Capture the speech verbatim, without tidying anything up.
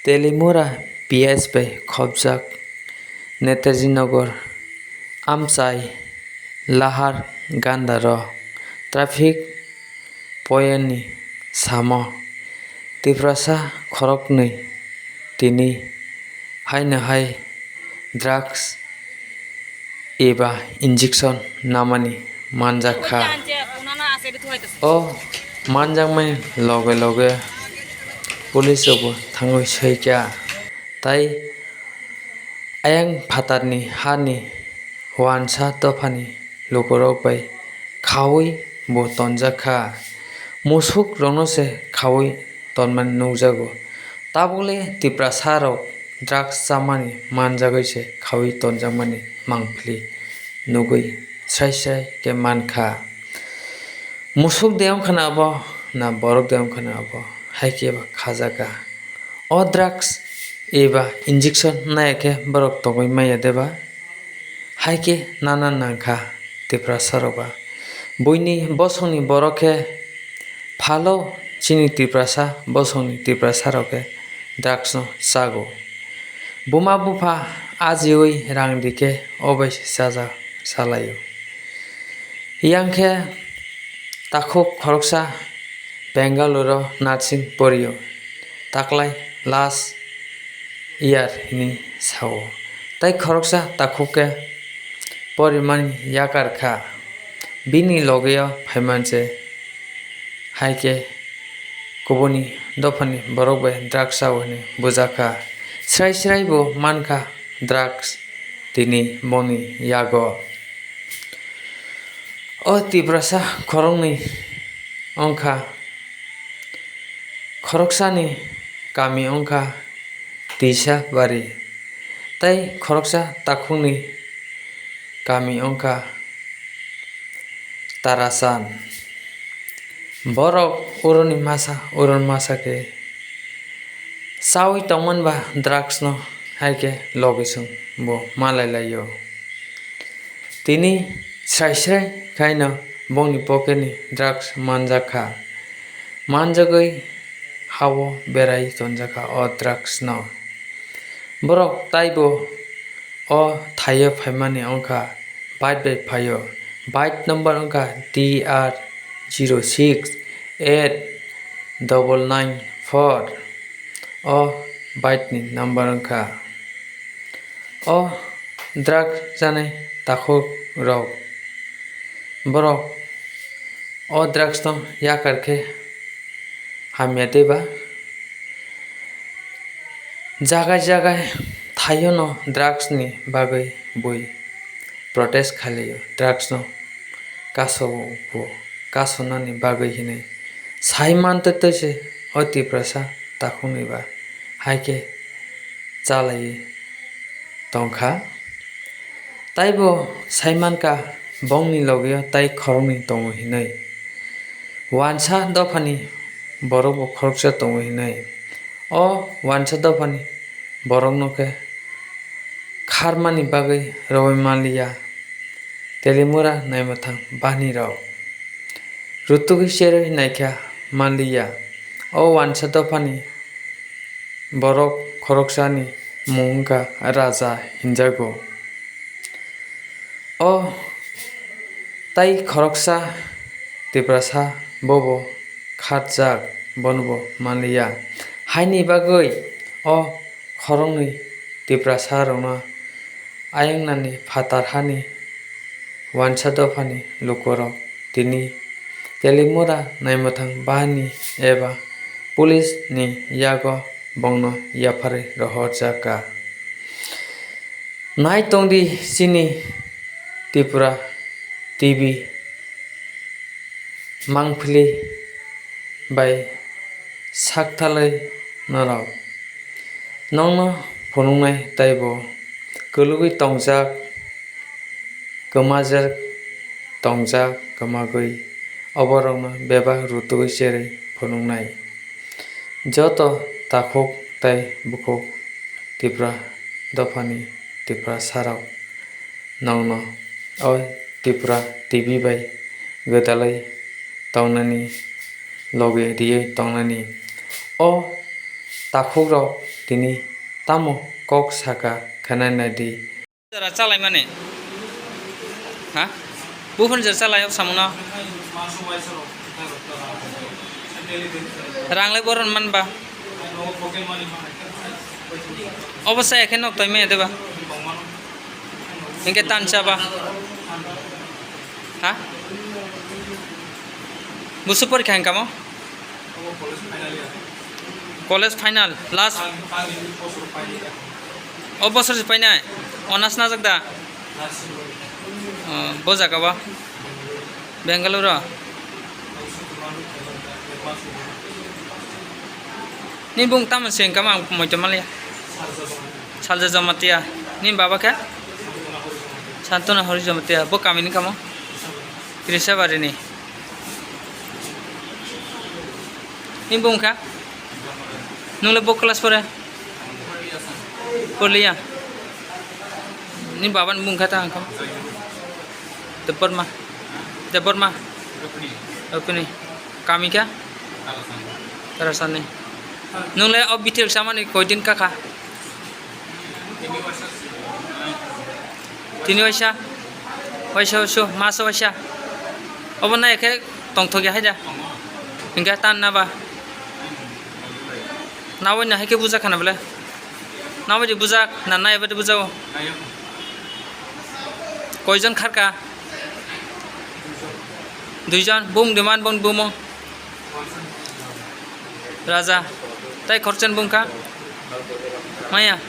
Telimura P S bai khopjak Netaji Nagar amchai Lahar Gandaro traffic poyani samo Tiprasa khoroknwi tini haino hai drugs eba injection namani manjak kha. O manjakmani loge loge police rokbo thangwi soi kha, tai ayang phatarni hani wansa dophani lukurok bai khaui bo tonjak kha. Musuk rokno se khaui tonmani nukjago. Tabukle Tiprasa rok drugs chamani manjagwi se khaui tonjakmani mangpili nugwi srai srai khe mankha. Musuk de wngkha na abo, na borok de wngkha na abo, hai khe bo khajaga. O drugs eba injection naya khe borok tongwi maya deba? Hai khe nana nangkha Tiprasa rok ba. Buini bosongni borok khe phalo chini Tiprasa bosongni Tiprasa rok khe drugs no chago. Buma bupha ajiui rang di khe o bai se chaja salaio. Yang khe takhuk khoroksa Bangalore o nursing porio, taklai last year hinwi sao. Tai khoroksa takhuk khe porimani yakar kha, bini logeo phaimanse hai khe kubuni dophani borok bai drugs sao hinwi bujakha. Srai srai bo mankha drugs tini boni yago. O Tiprasa khoroknwi wngkha, khoroksani kami wngkha Tisa Bari, tei khoroksa takhukni kami wngkha Tarasan. Borok uroni masa, uroni masa khe chaui tongmani ba drugs no hai khe logisong bo malai laio. Tini srai srai khaino bongni pocket ni drugs manjak kha. Manjagwi hao berai tonjak kha o drugs no. Borok taibo o thaio phaimani wngkha bike bai phaio. Bike number wngkha D R zero six eight double nine four. O bike ni number wngkha. O drugs chanai takhuk rok, borok o drugs no yakar khe hamya tei ba jagai jagai thaio no drugs ni bagwi bui protest khailai o, drugs no kaso bo kasonani bagwi hinwi sai mantwi twi se o Tiprasa takhukni ba hai khe chalaiwi tongkha. Taibo saimankha bongni logio tai khoroknwi tongo hinwi. Wansa dophani borokbo khoroksa tongo hinwi. O wansa dophani borokno khe kharmani bagwi rwui manliya Telimura naimwthang bahnirok. Rutugwi cherwi naikha manliya. O wansa dophani borok khoroksani mung wngkha Raja hinjago. O tai khoroksa Tiprasa bobo khatjak, bonobo manliya. Haini bagwi o khoroknwi Tiprasa rokno ayang nani phatar hani wansa dophani lukurok tini Telimura naimwthang bahani eba police ni yago bongno yapharwi rohorjak kha. Nai tongdi chini Tripura T V mangpili bai sakthalwi norok. Nokno phunuknai taibo kwlwgwi tongjak, kwmajak tongjak, kwmagwi oborokno bebak rutugwi cherwi phunuknai. Joto takhuk tei bukhuk Tripura dophani Tiprasarok nokno o Tripura T V bai gwdalwi tongnani, logi riwi tongnani. O takhukrok tini tamo kok saka khwnanai di. Jora chalaimani? Ha? Buphang jora chalai o samungno? Ranglai boron manba? Obo saya khe nok toimaya deba? Hinkhe tan chaba? Ha? Busu porikha hinkamo? College final, last. O bosor se painai? Honours najak da? O, bo jaga ba? Bengaluru. Ni bung tamo se hinkamo ang moito maliya. Salja Jamatia. Ni baba khe? Santona Hori Jamatia. Bo kami ni kamo? Krisabari ni. Ni bung kha? Nung le bo class pore? Porliya. Ni baba ni bung kha ta ang kha? Debbarma. Debbarma. Rupini. Kami kha? Tarasani. Nung le o bitel samani koi din kha kha? Tini waisa, waisa, waisa, masa waisa. Obo nai khe tongthok ya hai da. Hinkhe tan na ba. Nawai na hai khe bujak khana bole. Nawai di bujak, na nai ba di bujak o. Koijon kharka? Duijon, bung di man, bung bumo. Raja, tai khoroksa ni bung kha? Maya.